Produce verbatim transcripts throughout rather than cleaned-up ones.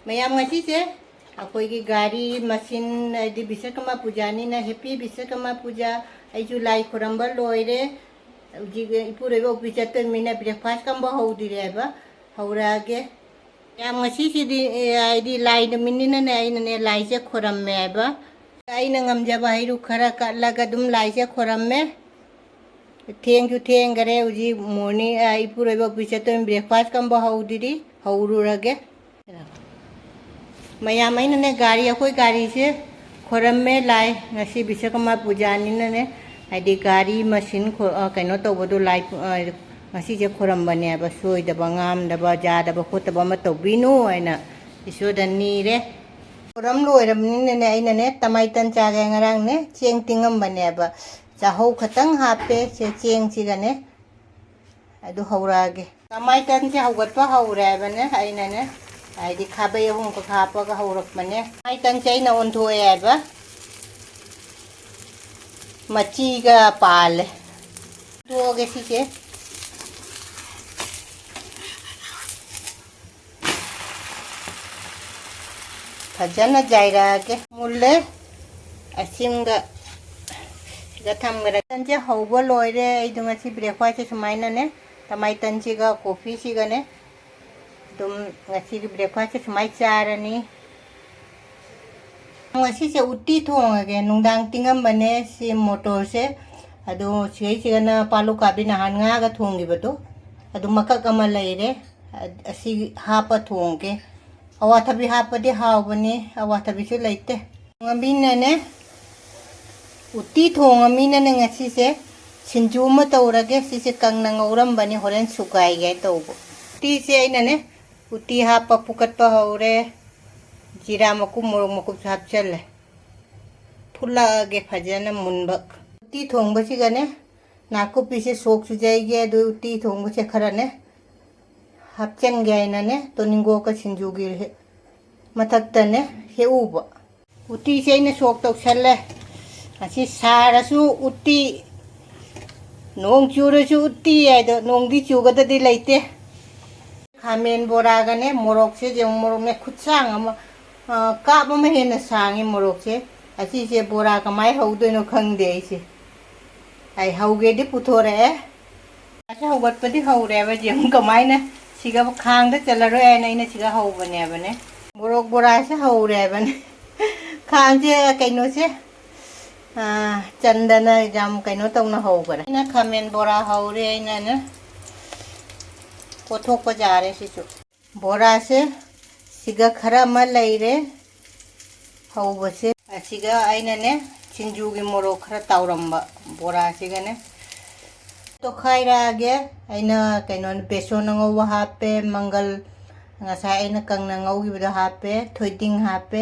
ꯃꯌꯥꯝ, ꯉꯁꯤꯁꯦ ꯑꯩꯈꯣꯏꯒꯤ ꯒꯥꯔꯤ ꯃꯁꯤꯟ, ꯍꯥꯏꯗꯤ ꯕꯤꯁꯀꯔꯃ ꯄꯨꯖꯥꯅꯤꯅ, ꯍꯦꯄꯤ ꯕꯤꯁꯀꯔꯃ ꯄꯨꯖꯥ꯫ ꯑꯩꯁꯨ ꯂꯥꯏ ꯈꯨꯔꯝꯕ ꯂꯣꯏꯔꯦ꯫ ꯍꯧꯖꯤꯛ ꯏꯄꯨꯔꯣꯏꯕ ꯑꯣꯐꯤꯁ ꯆꯠꯇꯣꯏꯃꯤꯅ ꯕ꯭ꯔꯦꯛꯐꯥꯁ ꯀꯝꯕ ꯍꯧꯗ꯭ꯔꯤ ꯍꯥꯏꯕ, ꯍꯧꯔꯛꯑꯒꯦ꯫ ꯃꯌꯥꯝ, ꯉꯁꯤꯁꯤꯗꯤ, ꯑꯦ, ꯍꯥꯏꯗꯤ ꯂꯥꯏ ꯅꯨꯃꯤꯠꯅꯤꯅꯅꯦ, ꯑꯩꯅꯅꯦ ꯂꯥꯏꯁꯦ ꯈꯨꯔꯝꯃꯦ ꯍꯥꯏꯕ꯫ ꯑꯩꯅ ꯉꯝꯖꯕ ꯍꯩꯔꯨꯛ ꯈꯔ ꯀꯠꯂꯒ ꯑꯗꯨꯝ ꯂꯥꯏꯁꯦ ꯈꯨꯔꯝꯃꯦ꯫ ꯊꯦꯡꯁꯨ ꯊꯦꯡꯈꯔꯦ꯫ ꯍꯧꯖꯤꯛ ꯃꯣꯔꯅꯤꯡ, ꯑ, ꯏꯄꯨꯔꯣꯏꯕ ꯑꯣꯐꯤꯁ ꯆꯠꯇꯣꯏꯅꯤ, ꯕ꯭ꯔꯦꯛꯐꯥꯁ ꯀꯝꯕ ꯍꯧꯗ꯭ꯔꯤ, ꯍꯧꯔꯨꯔꯒꯦ꯫ ꯃꯌꯥꯝ, ꯑꯩꯅꯅꯦ ꯒꯥꯔꯤ, ꯑꯩꯈꯣꯏ ꯒꯥꯔꯤꯁꯦ ꯈꯣꯔꯝꯃꯦ ꯂꯥꯏ, ꯉꯁꯤ ꯕꯤꯁꯀꯔꯃ ꯄꯨꯖꯥꯅꯤꯅꯅꯦ, ꯍꯥꯏꯗꯤ ꯒꯥꯔꯤ ꯃꯁꯤꯟ ꯈꯣ-, ꯑ, ꯀꯩꯅꯣ ꯇꯧꯕꯗꯣ ꯂꯥꯏ, ꯑ, ꯉꯁꯤꯁꯦ ꯈꯣꯔꯝꯕꯅꯦꯕ, ꯁꯣꯏꯗꯕ ꯉꯥꯝꯗꯕ ꯌꯥꯗꯕ ꯈꯣꯠꯇꯕ ꯑꯃ ꯇꯧꯕꯤꯅꯨ ꯍꯥꯏꯅ ꯏꯁꯣꯔꯗ ꯅꯤꯔꯦ꯫ ꯈꯣꯔꯝ ꯂꯣꯏꯔꯕꯅꯤꯅꯅꯦ, ꯑꯩꯅꯅꯦ ꯇꯃꯥꯏ ꯇꯟ ꯆꯥꯒꯦ꯫ ꯉꯔꯥꯡꯅꯦ ꯆꯦꯡ ꯇꯤꯡꯉꯝꯕꯅꯦꯕ, ꯆꯥꯍꯧ ꯈꯇꯪ ꯍꯥꯞꯄꯦ꯫ ꯁꯦ ꯆꯦꯡꯁꯤꯒꯅꯦ ꯑꯗꯨ ꯍꯧꯔꯛꯑꯒꯦ꯫ ꯇꯃꯥꯏ ꯇꯟꯁꯦ ꯍꯧꯒꯠꯄ ꯍꯧꯔꯦ ꯍꯥꯏꯕꯅꯦ꯫ ꯑꯩꯅꯅꯦ, ꯍꯥꯏꯗꯤ ꯈꯥꯕꯩ ꯑꯍꯨꯝꯈꯛ ꯍꯥꯞꯄꯒ ꯍꯧꯔꯛꯄꯅꯦ꯫ ꯇꯃꯥꯏ ꯇꯟꯁꯦ ꯑꯩꯅ ꯑꯣꯟꯊꯣꯛꯑꯦ ꯍꯥꯏꯕ, ꯃꯆꯤꯒ ꯄꯥꯜꯂꯦ꯫ ꯑꯣꯟꯊꯣꯛꯑꯒꯦ ꯁꯤꯁꯦ꯫ ꯐꯖꯅ ꯌꯥꯏꯔꯛꯑꯒꯦ꯫ ꯃꯨꯜꯂꯦ꯫ ꯑꯁꯤꯝꯒ ꯁꯤꯒ ꯊꯝꯈ꯭ꯔꯦ꯫ ꯇꯟꯁꯦ ꯍꯧꯕ ꯂꯣꯏꯔꯦ꯫ ꯑꯩꯗꯣ ꯉꯁꯤ ꯕ꯭ꯔꯦꯛꯐꯥꯁꯁꯦ ꯁꯨꯃꯥꯏꯅꯅꯦ, ꯇꯃꯥꯏ ꯇꯟꯁꯤꯒ ꯀꯣꯐꯤꯁꯤꯒꯅꯦ ꯑꯗꯨꯝ ꯉꯁꯤꯒꯤ ꯕ꯭ꯔꯦꯛꯐꯥꯁꯁꯦ ꯁꯨꯃꯥꯏꯅ ꯆꯥꯔꯅꯤ꯫ ꯉꯁꯤꯁꯦ ꯎꯇꯤ ꯊꯣꯡꯉꯒꯦ꯫ ꯅꯨꯡꯗꯥꯡ ꯇꯤꯡꯉꯝꯕꯅꯦ ꯁꯤ ꯃꯣꯇꯣꯔꯁꯦ꯫ ꯑꯗꯣ ꯁꯤꯒꯩꯁꯤꯒꯅ ꯄꯥꯂꯨ ꯀꯥꯕꯤ ꯅꯍꯥꯟ ꯉꯥꯒ ꯊꯣꯡꯈꯤꯕꯗꯣ, ꯑꯗꯨ ꯃꯀꯛ ꯑꯃ ꯂꯩꯔꯦ꯫ ꯑ-, ꯑꯁꯤ ꯍꯥꯞꯄ ꯊꯣꯡꯒꯦ꯫ ꯑꯋꯥꯊꯕꯤ ꯍꯥꯞꯄꯗꯤ ꯍꯥꯎꯕꯅꯤ, ꯑꯋꯥꯊꯕꯤꯁꯨ ꯂꯩꯇꯦ꯫ ꯉꯝꯕꯤꯅꯅꯦ ꯎꯇꯤ ꯊꯣꯡꯉꯃꯤꯅꯅꯦ ꯉꯁꯤꯁꯦ ꯁꯤꯡꯖꯨ ꯑꯃ ꯇꯧꯔꯒꯦ꯫ ꯁꯤꯁꯦ ꯀꯪꯅ ꯉꯧꯔꯝꯕꯅꯤ, ꯍꯣꯔꯦꯟ ꯁꯨꯒꯥꯏꯒꯦ ꯇꯧꯕ꯫ ꯎꯇꯤꯁꯦ ꯑꯩꯅꯅꯦ ꯎꯇꯤ ꯍꯥꯞꯄ ꯐꯨꯀꯠꯄ ꯍꯧꯔꯦ꯫ ꯖꯤꯔꯥ ꯃꯀꯨꯞ, ꯃꯣꯔꯣꯛ ꯃꯀꯨꯞꯁꯨ ꯍꯥꯞꯆꯜꯂꯦ꯫ ꯐꯨꯠꯂꯛꯑꯒꯦ ꯐꯖꯅ ꯃꯨꯟꯕ꯫ ꯎꯇꯤ ꯊꯣꯡꯕꯁꯤꯒꯅꯦ ꯅꯥꯀꯨꯞꯄꯤꯁꯦ ꯁꯣꯛꯁꯨ ꯌꯩꯒꯦ, ꯑꯗꯨ ꯎꯇꯤ ꯊꯣꯡꯕꯁꯦ ꯈꯔꯅꯦ ꯍꯥꯞꯆꯟꯒꯦ ꯍꯥꯏꯅꯅꯦ ꯇꯣꯅꯤꯡꯒꯣꯛꯀ ꯁꯤꯡꯖꯨꯒꯤ ꯍꯦꯛ ꯃꯊꯛꯇꯅꯦ ꯍꯦꯛꯎꯕ꯫ ꯎꯇꯤꯁꯦ ꯑꯩꯅ ꯁꯣꯛ ꯇꯧꯁꯜꯂꯦ꯫ ꯑꯁꯤ ꯁꯥꯔꯁꯨ ꯎꯇꯤ, ꯅꯣꯡ ꯆꯨꯔꯁꯨ ꯎꯇꯤ ꯍꯥꯏꯗꯣ, ꯅꯣꯡꯗꯤ ꯆꯨꯒꯗꯗꯤ ꯂꯩꯇꯦ꯫ ꯈꯥꯃꯦꯟ ꯕꯣꯔꯥꯒꯅꯦ, ꯃꯣꯔꯣꯛꯁꯦ ꯌꯦꯡꯉꯨ, ꯃꯣꯔꯣꯛꯅꯦ ꯈꯨꯠꯁꯥꯡ ꯑꯃ, ꯑ, ꯀꯥꯞ ꯑꯃ ꯍꯦꯟꯅ ꯁꯥꯡꯉꯤ ꯃꯣꯔꯣꯛꯁꯦ꯫ ꯑꯁꯤꯁꯦ ꯕꯣꯔꯥ ꯀꯃꯥꯏ ꯍꯧꯗꯣꯏꯅꯣ ꯈꯪꯗꯦ ꯑꯩꯁꯦ꯫ ꯑꯩ ꯍꯧꯒꯦꯗꯤ ꯄꯨꯊꯣꯔꯛꯑꯦ꯫ ꯑꯁꯤ ꯍꯧꯒꯠꯄꯗꯤ ꯍꯧꯔꯦꯕ, ꯌꯦꯡꯉꯨ ꯀꯃꯥꯏꯅ꯫ ꯁꯤꯒ ꯈꯥꯡꯗ ꯆꯜꯂꯔꯣꯏ ꯍꯥꯏꯅ ꯑꯩꯅ ꯁꯤꯒ ꯍꯧꯕꯅꯦꯕꯅꯦ꯫ ꯃꯣꯔꯣꯛ ꯕꯣꯔꯥꯁꯦ ꯍꯧꯔꯦꯕꯅꯦ꯫ ꯈꯥꯡꯁꯦ ꯀꯩꯅꯣꯁꯦ, ꯑꯥ, ꯆꯟꯗꯅ ꯌꯥꯝ ꯀꯩꯅꯣ ꯇꯧꯅ ꯍꯧꯈꯔꯦ꯫ ꯑꯩꯅ ꯈꯥꯃꯦꯟ ꯕꯣꯔꯥ ꯍꯧꯔꯦ, ꯑꯩꯅꯅꯦ ꯀꯣꯠꯊꯣꯛꯄ ꯌꯥꯔꯦ ꯁꯤꯁꯨ꯫ ꯕꯣꯔꯥꯁꯦ ꯁꯤꯒ ꯈꯔ ꯑꯃ ꯂꯩꯔꯦ ꯍꯧꯕꯁꯦ꯫ ꯑꯁꯤꯒ ꯑꯩꯅꯅꯦ ꯁꯤꯡꯖꯨꯒꯤ ꯃꯣꯔꯣꯛ ꯈꯔ ꯇꯥꯎꯔꯝꯕ ꯕꯣꯔꯥꯁꯤꯒꯅꯦ ꯇꯣꯠꯈꯥꯏꯔꯛꯑꯒꯦ꯫ ꯑꯩꯅ ꯀꯩꯅꯣ, ꯕꯦꯁꯣꯟ ꯑꯉꯧꯕ ꯍꯥꯞꯄꯦ, ꯃꯪꯒꯜ ꯉꯁꯥꯏ ꯑꯩꯅ ꯀꯪꯅ ꯉꯧꯈꯤꯕꯗꯣ ꯍꯥꯞꯄꯦ, ꯊꯣꯏꯗꯤꯡ ꯍꯥꯞꯄꯦ,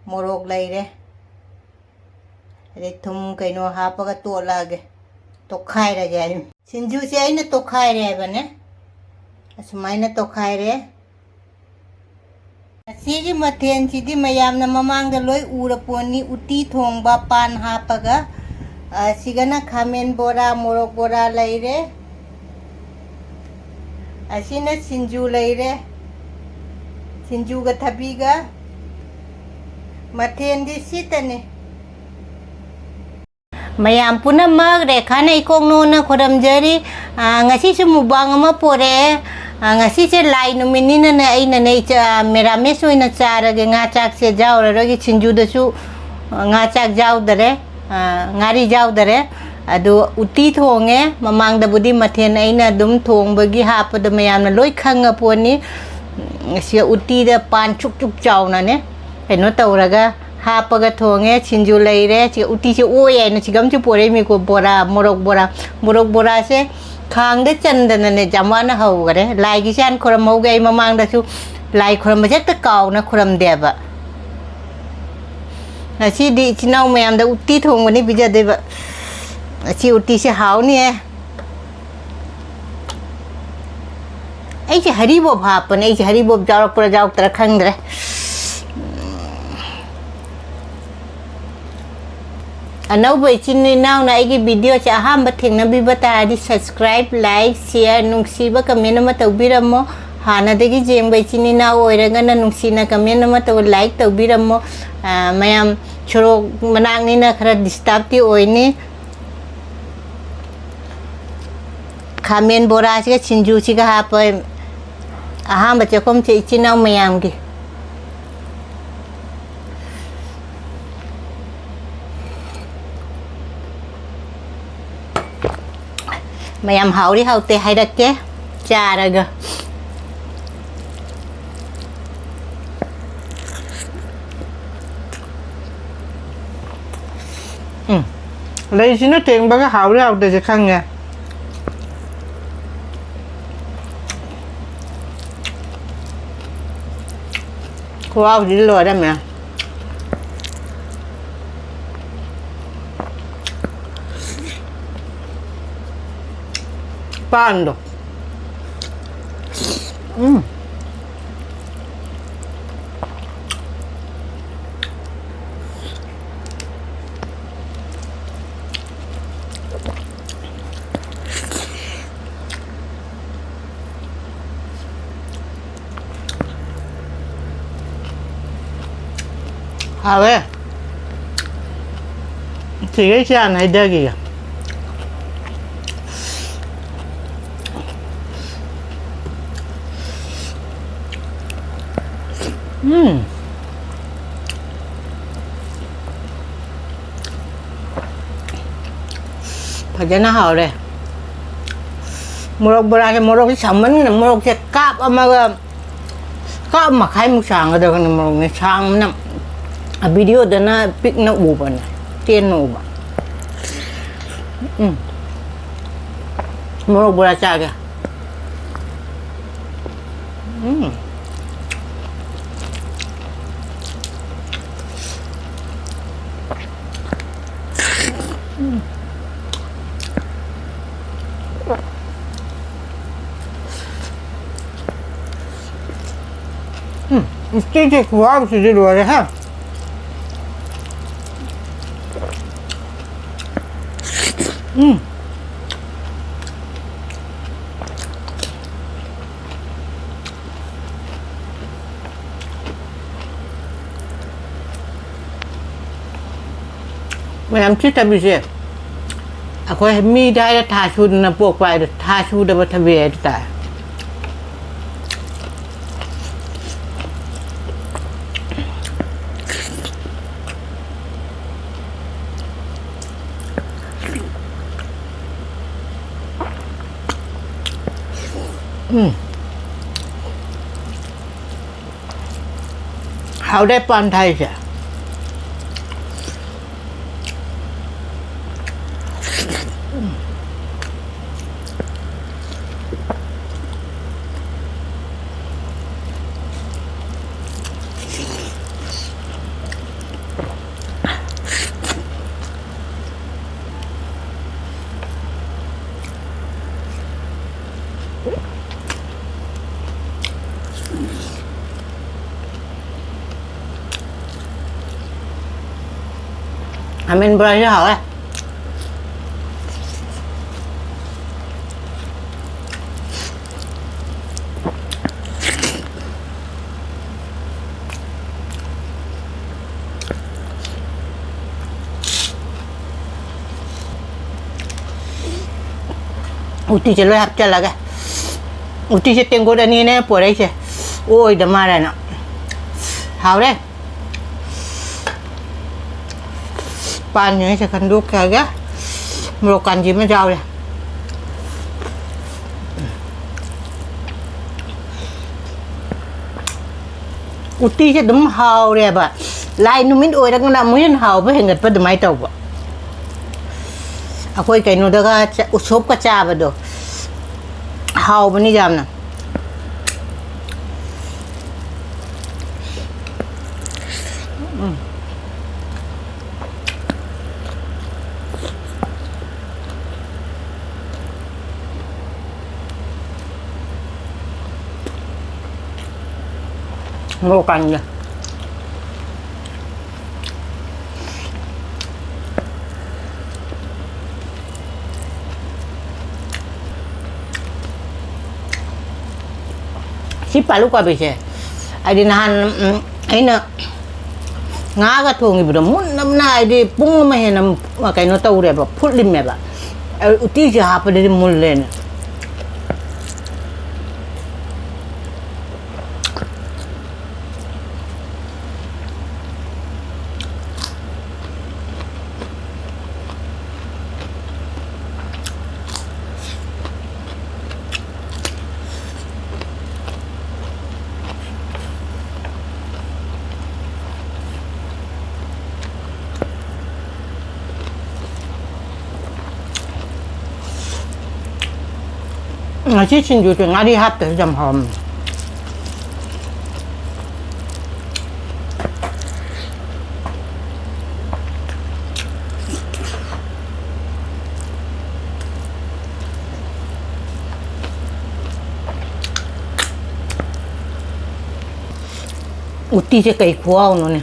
ꯃꯣꯔꯣꯛ ꯂꯩꯔꯦ꯫ ꯑꯗꯩ ꯊꯨꯝ ꯀꯩꯅꯣ ꯍꯥꯞꯄꯒ ꯇꯣꯠꯂꯛꯑꯒꯦ, ꯇꯣꯠꯈꯥꯏꯔꯒꯦ ꯍꯥꯏ꯫ ꯁꯤꯡꯖꯨꯁꯦ ꯑꯩꯅ ꯇꯣꯠꯈꯥꯏꯔꯦ ꯍꯥꯏꯕꯅꯦ, ꯑꯁꯨꯃꯥꯏꯅ ꯇꯣꯠꯈꯥꯏꯔꯦ꯫ ꯉꯁꯤꯒꯤ ꯃꯊꯦꯜꯁꯤꯗꯤ ꯃꯌꯥꯝꯅ ꯃꯃꯥꯡꯗ ꯂꯣꯏ ꯎꯔ ꯄꯣꯠꯅꯤ, ꯎꯇꯤ ꯊꯣꯡꯕ ꯄꯥꯟ ꯍꯥꯞꯄꯒ꯫ ꯑꯁꯤꯒꯅ ꯈꯥꯃꯦꯟ ꯕꯣꯔꯥ, ꯃꯣꯔꯣꯛ ꯕꯣꯔꯥ ꯂꯩꯔꯦ꯫ ꯑꯁꯤꯅ ꯁꯤꯡꯖꯨ ꯂꯩꯔꯦ, ꯁꯤꯡꯖꯨꯒ ꯊꯕꯤꯒ꯫ ꯃꯊꯦꯜꯗꯤ ꯁꯤꯇꯅꯤ꯫ ꯃꯌꯥꯝ ꯄꯨꯝꯅꯃꯛ ꯔꯦꯈꯥꯅ ꯏꯀꯣꯛꯅꯣꯅ ꯈꯨꯔꯝꯖꯔꯤ꯫ ꯑꯥ, ꯉꯁꯤꯁꯨ ꯃꯨꯛꯕꯥꯡ ꯑꯃ ꯄꯣꯔꯛꯑꯦ꯫ ꯑꯥ, ꯉꯁꯤꯁꯦ ꯂꯥꯏ ꯅꯨꯃꯤꯠꯅꯤꯅꯅꯦ, ꯑꯩꯅꯅꯦ, ꯏꯆꯥ, ꯃꯦꯔꯥꯃꯦꯁ ꯑꯣꯏꯅ ꯆꯥꯔꯒꯦ, ꯉꯥ ꯆꯥꯛꯁꯦ ꯌꯥꯎꯔꯔꯣꯏꯒꯦ꯫ ꯁꯤꯡꯖꯨꯗꯁꯨ, ꯑꯥ, ꯉꯥ ꯆꯥꯛ ꯌꯥꯎꯗꯔꯦ, ꯑꯥ, ꯉꯥꯔꯤ ꯌꯥꯎꯗꯔꯦ꯫ ꯑꯗꯨ ꯎꯇꯤ ꯊꯣꯡꯉꯦ꯫ ꯃꯃꯥꯡꯗꯕꯨꯗꯤ ꯃꯊꯦꯜ ꯑꯩꯅ ꯑꯗꯨꯝ ꯊꯣꯡꯕꯒꯤ ꯍꯥꯞꯄꯗꯣ ꯃꯌꯥꯝꯅ ꯂꯣꯏ ꯈꯪꯉ ꯄꯣꯠꯅꯤ꯫ ꯁꯤ ꯎꯇꯤꯗ ꯄꯥꯟ ꯆꯨꯛ ꯆꯨꯛ ꯆꯥꯎꯅꯅꯦ ꯀꯩꯅꯣ ꯇꯧꯔꯒ ꯍꯥꯞꯄꯒ ꯊꯣꯡꯉꯦ꯫ ꯁꯤꯡꯖꯨ ꯂꯩꯔꯦ꯫ ꯁꯤ ꯎꯇꯤꯁꯦ ꯑꯣꯏ ꯍꯥꯏꯅ ꯁꯤꯒꯝꯁꯨ ꯄꯣꯔꯛꯏꯃꯤꯀꯣ꯫ ꯕꯣꯔꯥ, ꯃꯣꯔꯣꯛ ꯕꯣꯔꯥ, ꯃꯣꯔꯣꯛ ꯕꯣꯔꯥꯁꯦ ꯈꯥꯡꯗ ꯆꯟꯗꯅꯅꯦ ꯌꯥꯝ ꯋꯥꯅ ꯍꯧꯈꯔꯦ꯫ ꯂꯥꯏꯒꯤꯁꯦ ꯍꯥꯟꯅ ꯈꯨꯔꯝꯍꯧꯒꯦ꯫ ꯑꯩ ꯃꯃꯥꯡꯗꯁꯨ ꯂꯥꯏ ꯈꯨꯔꯝꯕꯁꯦ ꯍꯦꯛꯇ ꯀꯥꯎꯅ ꯈꯨꯔꯝꯗꯦꯕ꯫ ꯉꯁꯤꯗꯤ ꯏꯆꯤꯟ ꯏꯅꯥꯎ ꯃꯌꯥꯝꯗ ꯎꯇꯤ ꯊꯣꯡꯕꯅꯤ ꯄꯤꯖꯗꯣꯏꯕ꯫ ꯑꯁꯤ ꯎꯇꯤꯁꯦ ꯍꯥꯎꯅꯤꯍꯦ꯫ ꯑꯩꯁꯦ ꯍꯔꯤꯕꯣꯞ ꯍꯥꯞꯄꯅꯦ꯫ ꯑꯩꯁꯦ ꯍꯔꯤꯕꯣꯞ ꯌꯥꯎꯔꯛꯄ꯭ꯔꯥ ꯌꯥꯎꯔꯛꯇ꯭ꯔꯥ ꯈꯪꯗ꯭ꯔꯦ꯫ ꯑꯅꯧꯕ ꯏꯆꯤꯟ ꯏꯅꯥꯎꯅ ꯑꯩꯒꯤ ꯚꯤꯗꯤꯑꯣꯁꯦ ꯑꯍꯥꯟꯕ ꯊꯦꯡꯅꯕꯤꯕ ꯇꯥꯔꯗꯤ subscribe, like, share, ꯅꯨꯡꯁꯤꯕ comment ꯑꯃ ꯇꯧꯕꯤꯔꯝꯃꯣ꯫ ꯍꯥꯟꯅꯗꯒꯤ ꯌꯦꯡꯕ ꯏꯆꯤꯟ ꯏꯅꯥꯎ ꯑꯣꯏꯔꯒꯅ ꯅꯨꯡꯁꯤꯅ comment ꯑꯃ ꯇꯧ, like ꯇꯧꯕꯤꯔꯝꯃꯣ꯫ ꯑ, ꯃꯌꯥꯝ ꯁꯣꯔꯣꯛ ꯃꯅꯥꯛꯅꯤꯅ ꯈꯔ disturbꯇꯤ ꯑꯣꯏꯅꯤ꯫ ꯈꯥꯃꯦꯟ ꯕꯣꯔꯥꯁꯤꯒ ꯁꯤꯡꯖꯨꯁꯤꯒ ꯍꯥꯞꯄ ꯑꯍꯥꯟꯕ ꯆꯥꯛꯈꯨꯝꯁꯦ ꯏꯆꯤꯟ ꯏꯅꯥꯎ ꯃꯌꯥꯝꯒꯤ꯫ ꯃꯌꯥꯝ ꯍꯥꯎꯔꯤ ꯍꯥꯎꯇꯦ ꯍꯥꯏꯔꯛꯀꯦ ꯆꯥꯔꯒ꯫ ꯎꯝ꯫ ꯂꯩꯁꯤꯅ ꯇꯦꯡꯕꯒ ꯍꯥꯎꯔꯤ ꯍꯥꯎꯇꯦꯁꯦ ꯈꯪꯉꯦ꯫ ꯈꯨꯍꯥꯎꯁꯤꯗꯤ ꯂꯣꯏꯔꯦ ꯃꯌꯥꯝ꯫ ꯄꯥꯟꯗꯣ꯫ ꯎꯝ꯫ ꯍꯥꯎꯋꯦ꯫ ꯁꯤꯒꯩ ꯆꯥꯅ ꯍꯩꯊꯈꯤꯒꯦ꯫ ꯎꯝ꯫ ꯐꯖꯅ ꯍꯥꯎꯔꯦ꯫ ꯃꯣꯔꯣꯛ ꯕꯣꯔꯥꯁꯦ, ꯃꯣꯔꯣꯛꯁꯦ ꯁꯥꯃꯟꯒꯤꯅ ꯃꯣꯔꯣꯛꯁꯦ ꯀꯥꯞ ꯑꯃꯒ, ꯀꯥꯞ ꯃꯈꯥꯏꯃꯨꯛ ꯁꯥꯡꯒꯗꯕꯅꯤ ꯃꯣꯔꯣꯛꯅꯦ꯫ ꯁꯥꯡꯕꯅ ꯚꯤꯗꯤꯑꯣꯗꯅ ꯄꯤꯛꯅ ꯎꯕꯅꯦ, ꯇꯦꯟꯅ ꯎꯕ꯫ ꯎꯝ꯫ ꯃꯣꯔꯣꯛ ꯕꯣꯔꯥ ꯆꯥꯒꯦ꯫ ꯎꯝ꯫ ꯎꯝ, ꯎꯇꯤꯁꯦ ꯈꯨꯍꯥꯎꯁꯤꯗꯤ ꯂꯣꯏꯔꯦꯍꯦ꯫ ꯎꯝ꯫ ꯃꯌꯥꯝ ꯁꯤ ꯊꯕꯤꯁꯦ ꯑꯩꯈꯣꯏ ꯃꯤꯗ ꯍꯥꯏꯔ ꯊꯥ ꯁꯨꯗꯅ ꯄꯣꯛꯄ ꯍꯥꯏꯗꯣ, ꯊꯥ ꯁꯨꯗꯕ ꯊꯕꯤ ꯍꯥꯏꯗꯣ ꯇꯥꯏ꯫ ꯎꯝ꯫ ꯍꯥꯎꯔꯦ ꯄꯥꯟ ꯊꯥꯏꯁꯦ꯫ ꯈꯥꯃꯦꯟ ꯕꯣꯔꯥꯁꯦ ꯍꯥꯎꯋꯦ꯫ ꯎꯇꯤꯁꯦ ꯂꯣꯏ ꯍꯥꯞꯆꯤꯜꯂꯒꯦ꯫ ꯎꯇꯤꯁꯦ ꯇꯦꯡꯀꯣꯠ ꯑꯅꯤꯅꯦ ꯄꯣꯔꯛꯏꯁꯦ꯫ ꯑꯣꯏꯗ ꯃꯥꯜꯂꯦꯅ꯫ ꯍꯥꯎꯔꯦ꯫ ꯄꯥꯟꯁꯤꯡꯁꯦ ꯈꯟꯗꯣꯛꯈ꯭ꯔꯒ ꯃꯣꯔꯣꯛ ꯀꯥꯟꯖꯤ ꯑꯃ ꯌꯥꯎꯔꯦ꯫ ꯎꯇꯤꯁꯦ ꯑꯗꯨꯝ ꯍꯥꯎꯔꯦꯕ꯫ ꯂꯥꯏ ꯅꯨꯃꯤꯠ ꯑꯣꯏꯔꯒꯅ ꯑꯃꯨꯛ ꯍꯦꯟꯅ ꯍꯥꯎꯕ ꯍꯦꯟꯒꯠꯄ ꯑꯗꯨꯃꯥꯏꯅ ꯇꯧꯕ꯫ ꯑꯩꯈꯣꯏ ꯀꯩꯅꯣꯗꯒ ꯆ-, ꯎꯁꯣꯞꯀ ꯆꯥꯕꯗꯣ ꯍꯥꯎꯕꯅꯤ ꯌꯥꯝꯅ꯫ ꯎꯝ꯫ ꯃꯣꯔꯣꯛ ꯀꯥꯟꯒꯦ꯫ ꯁꯤ ꯄꯥꯂꯨ ꯀꯥꯕꯤꯁꯦ ꯍꯥꯏꯗꯤ ꯅꯍꯥꯟ, ꯎꯝ, ꯑꯩꯅ ꯉꯥꯒ ꯊꯣꯡꯉꯤꯕꯗꯣ ꯃꯨꯟꯅ ꯃꯨꯟꯅ, ꯍꯥꯏꯗꯤ ꯄꯨꯡ ꯑꯃ ꯍꯦꯟꯅ ꯀꯩꯅꯣ ꯇꯧꯔꯦꯕ, ꯐꯨꯠꯂꯤꯃꯦꯕ꯫ ꯑ, ꯎꯇꯤꯁꯦ ꯍꯥꯞꯄꯗꯗꯤ ꯃꯨꯜꯂꯦꯅ꯫ ꯉꯁꯤ ꯁꯤꯡꯖꯨꯁꯦ ꯉꯥꯔꯤ ꯍꯥꯞꯇ꯭ꯔꯁꯨ ꯌꯥꯝ ꯍꯥꯎꯔꯝꯃꯦ꯫ ꯎꯇꯤꯁꯦ ꯀꯩ ꯈꯨꯍꯥꯎꯅꯣꯅꯦ꯫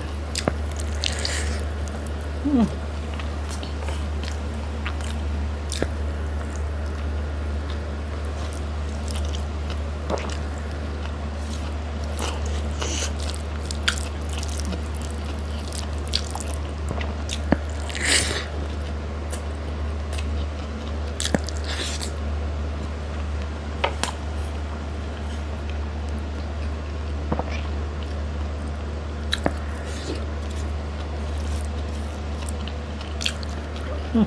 ꯎꯝ꯫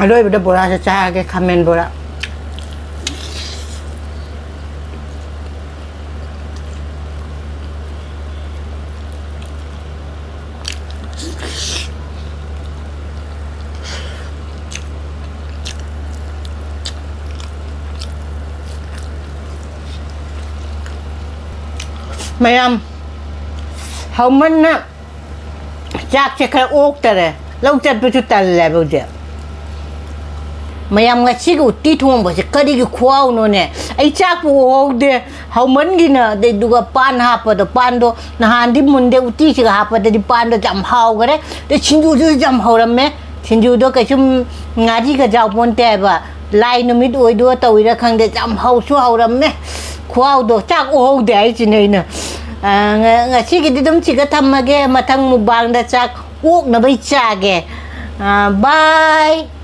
ꯑꯔꯣꯏꯕꯗ ꯕꯣꯔꯥꯁꯦ ꯆꯥꯔꯒꯦ, ꯈꯥꯃꯦꯟ ꯕꯣꯔꯥ꯫ ꯃꯌꯥꯝ, ꯍꯧꯃꯟꯅ ꯆꯥꯛꯁꯦ ꯈꯔ ꯑꯣꯛꯇꯔꯦ꯫ ꯂꯧ ꯆꯠꯄꯁꯨ ꯇꯜꯂꯦꯕ ꯍꯧꯖꯤꯛ꯫ ꯃꯌꯥꯝ, ꯉꯁꯤꯒꯤ ꯎꯇꯤ ꯊꯣꯡꯕꯁꯦ ꯀꯔꯤꯒꯤ ꯈꯨꯍꯥꯎꯅꯣꯅꯦ? ꯑꯩ ꯆꯥꯛꯄꯨ ꯎꯍꯧꯗꯦ, ꯍꯧꯃꯟꯒꯤꯅ꯫ ꯑꯗꯩꯗꯨꯒ ꯄꯥꯟ ꯍꯥꯞꯄꯗꯣ, ꯄꯥꯟꯗꯣ ꯅꯍꯥꯟꯗꯤ ꯃꯨꯟꯗꯦ, ꯎꯇꯤꯁꯤꯒ ꯍꯥꯞꯄꯗꯗꯤ ꯄꯥꯟꯗꯣ ꯌꯥꯝ ꯍꯥꯎꯈꯔꯦ꯫ ꯑꯗꯩ ꯁꯤꯡꯖꯨꯁꯨ ꯌꯥꯝ ꯍꯧꯔꯝꯃꯦ꯫ ꯁꯤꯡꯖꯨꯗꯣ ꯀꯩꯁꯨꯝ ꯉꯥꯔꯤꯒ ꯌꯥꯎꯄꯣꯟꯇꯦ ꯍꯥꯏꯕ꯫ ꯂꯥꯏ ꯅꯨꯃꯤꯠ ꯑꯣꯏꯗꯣꯏꯔ ꯇꯧꯔꯤꯔ ꯈꯪꯗꯦ, ꯌꯥꯝ ꯍꯧꯁꯨ ꯍꯧꯔꯝꯃꯦ꯫ ꯈꯨꯍꯥꯎꯗꯣ ꯆꯥꯛ ꯎꯍꯧꯗꯦ ꯍꯥꯏꯁꯤꯅꯦ ꯑꯩꯅ꯫ ꯑ, ꯉ-, ꯉꯁꯤꯒꯤꯗꯤ ꯑꯗꯨꯝ ꯁꯤꯒ ꯊꯝꯃꯒꯦ, ꯃꯊꯪ ꯃꯨꯛꯕꯥꯡꯗ ꯆꯥꯛ ꯑꯣꯛꯅꯕꯩ ꯆꯥꯒꯦ꯫ ꯑ, bye꯫